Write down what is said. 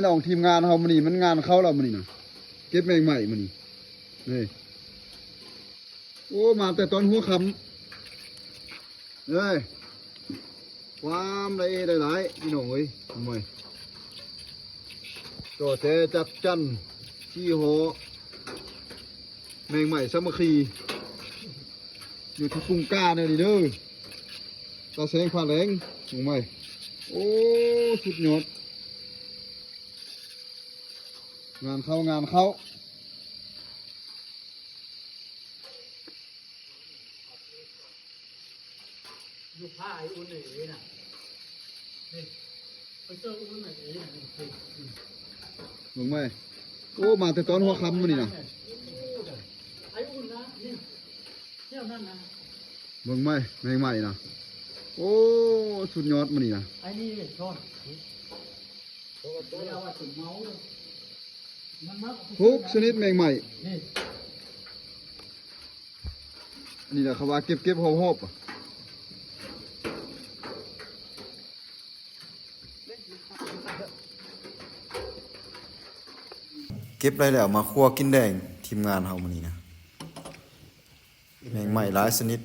ນ້ອງທີມງານເຮົາມື້ນີ້ມັນງານເຂົ້າແລ້ວມື້ນີ້ນະ ເກັບແມງໄມ້ມື້ນີ້ ນີ້ ໂອ້ ມາແຕ່ຕອນຫົວຄ່ຳເລີຍ ຄວາມໄດ້ເອໄດ້ຫຼາຍ ພີ່ນ້ອງເອີຍ ໂອ້ຍ ຈໍແຈຈັກຈັນ ຂີ້ຫໍ່ ແມງໄມ້ສາມັກຄີ ຢູ່ທີ່ກຸງກາແນວນີ້ເດີ ຕາແສງຟ້າແຫຼງ ແມງໄມ້ ໂອ້ ສຸດຍອດ ງານເຂົ້າ ງານເຂົ້າ. ຢູ່ພາໄອອຸ່ນເອີນະ ນີ້ ໄປເຈີອຸ່ນເອີນະ ນີ້ ເບິ່ງໄໝ ໂອ້ ມາແຕ່ຕອນຫົວຄ່ຳມື້ນີ້ນະ ໄອອຸ່ນນະ ນີ້ ແຖວນັ້ນນະ ເບິ່ງໄໝ ແມງໄມ້ນະ ໂອ້ ສຸດຍອດມື້ນີ້ນະ ໄອນີ້ຊ້ອນ ເອົາວ່າຈົນເມົາເລີຍ ມັນມາ ຫົກຊະນິດແມງໄມ້ ນີ້ ອັນນີ້ລະເຂົາວ່າເກັບໆ ຫອບໆ ເກັບໄດ້ແລ້ວ ມາຄົວກິນແດງ ທີມງານເຮົາມື້ນີ້ນະ ແມງໄມ້ຫຼາຍຊະນິດ.